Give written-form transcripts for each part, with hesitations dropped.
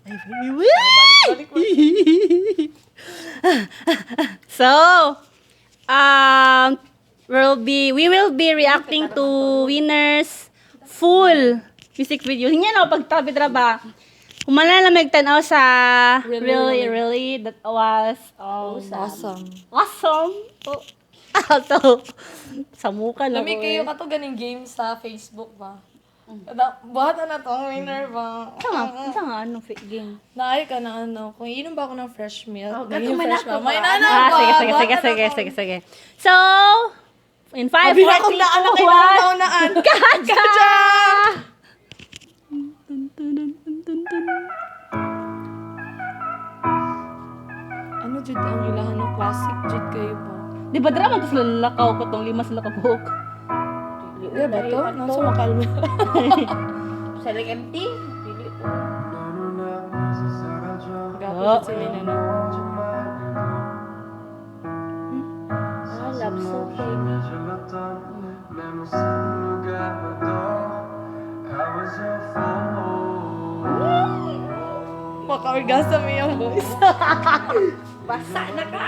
Ay, so, we will be reacting to Winner's full music video. Hindi na pagtabi ba? Humana na magtanaw sa Really, Really, really, that was Awesome. awesome. Oh. So, sa muka na Lami ko kayo eh. kato ganing game sa Facebook ba? Buhat na to ang winner ba? Isa nga, ano, game. Naay ka na ano, kung iinom ba ako ng fresh milk, Oh, naging gato man fresh ako milk. May ba? nana Ah, ba? sige, sige, Buhat sige, na sige, to. Sige, sige. So, in 5, Abi 4, na akong 3, daan na 2, kayo 1, naunaan. Kacha! Kacha! Dun, dun, dun, dun, dun, dun. Ano jud ang ilahan ng classic jud kayo ba? Di ba drama to sila lalakaw ko tong lima sila kabuok? Di ba to? Nasa makalma. Sa like empty? Dili to. Gapo jud sila na no. Ah, love so baby. Maka-orgasm iyang voice. Basa na ka.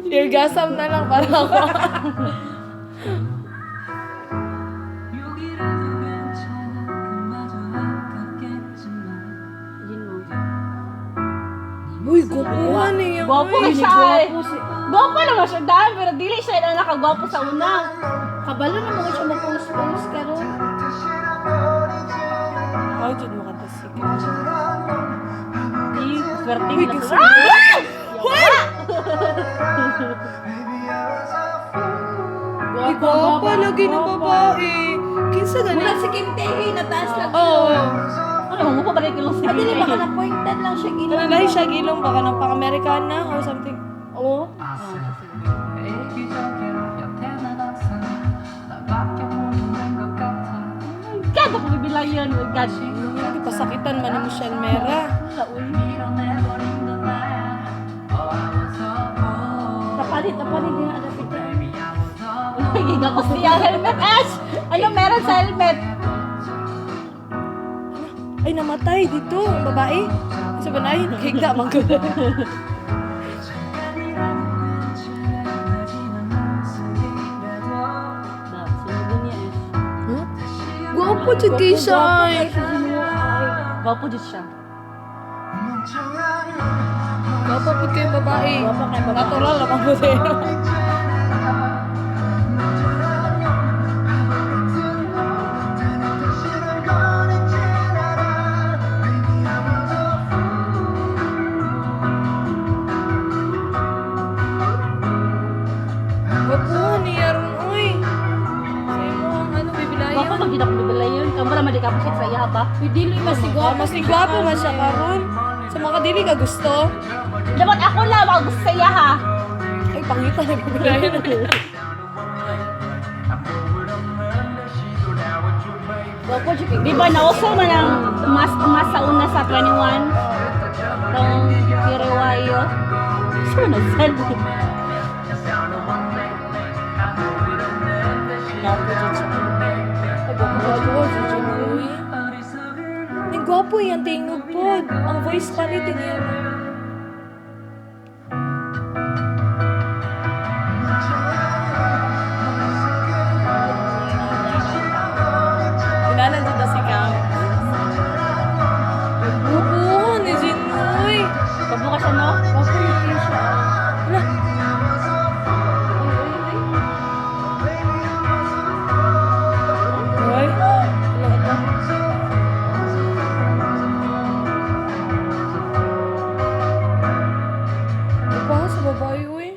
Orgasm na lang para ako. Uy, gupuhan niya. Gwapo ka siya eh. Gwapo naman siya dahil, pero dili siya na nakagwapo sa una. Kabalo na mga siya mag-post-post karon. Ay, jud makatasik. Di, swerte Uy, na kasi- sila. Ah! Uy, gwapa lagi ng babae. Kinsa gani? Murag si Kim Tae nataas lang. Oo. Ano, mo pa rin kilong Ah, dili baka na pointed lang siya gilong. Ano lahi siya gilong baka ng pang-Amerikana or something. Oo. God, ako bibilayan. Oh my God. Hindi pasakitan man ni Michelle Mera. Wala, uy. Kapalit, kapalit din ang adapit. Giga ko siya helmet. Ash! Ano meron sa helmet? Ay, namatay dito ang babae. Sa banay, higda man ko. Sunod niya, Ash. Huh? Gwapo jud kay siya. Ay. Gwapo dyan siya. Gwapo pud kay babae. Natural lang ko sa'yo. Gwapo niya ron, uy. Sa imo ang ano, bibilayan. Gwapo man gid ako bibilayan. Kamo ra man di ka pa sa iya ba? Uy, dili mas si Ah, gwapo. mas ni gwapo man siya karon. Sa mga dili ka gusto. Dapat ako lang ako gusto sa iya ha. Ay, pangita na bibilayan. Gwapo jud kay Di ba nauso man ang mas mas sa una sa 21? Tong Kiriwayo. Sure na sad. Gwapo jud siya. Ay, gwapo jud siya, uy. Ang gwapo yung tingog pod. Ang voice quality niya. Inanan jud na si Cam. Gwapo ni Jinoy. Gwapo ka siya no? Gwapo jud kay siya. Wala. Ay, wala ka. Diba, sa babae, uy.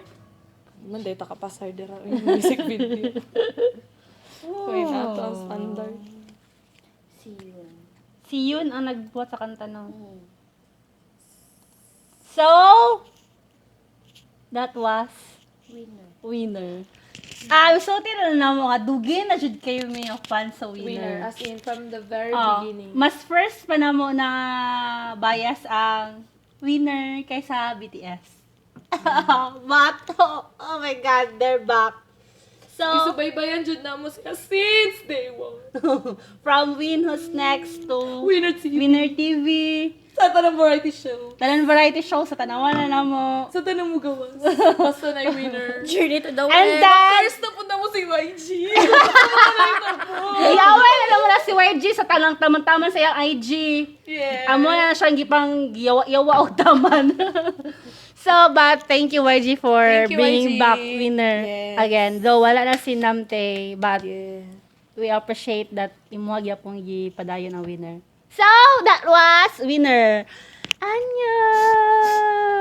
Man, dahil takapasar dira yung music video. Uy, na to ang standard. Si yun. Si Yun ang nagbuhat sa kanta no. So, that was Winner. Winner. Ah, so tira na mo nga dugi na jud kayo may fan sa Winner, Winner. as in from the very Oh, beginning. mas first pa na mo na bias ang Winner kaysa BTS. Bato! Oh my God, they're back. So, Gisubaybayan jud namo sila since day one. From Win Who's Next to Winner TV. Winner TV. Sa tanang variety show. Tanan variety show sa tanawan na namo. Sa tanang mo gawas. Basta na winner. Journey to the And West. then, First na punta mo si YG. Iyaway na naman na si YG sa tanang taman-taman sa iyang IG. Yeah. Amo na siyang gipang giyawa-yawa og taman. So, but thank you, YG, for Thank you, being YG. back winner again. Though wala na si Namte, but we appreciate that imo gyapon gipadayon ang winner. So, that was winner. Annyeong!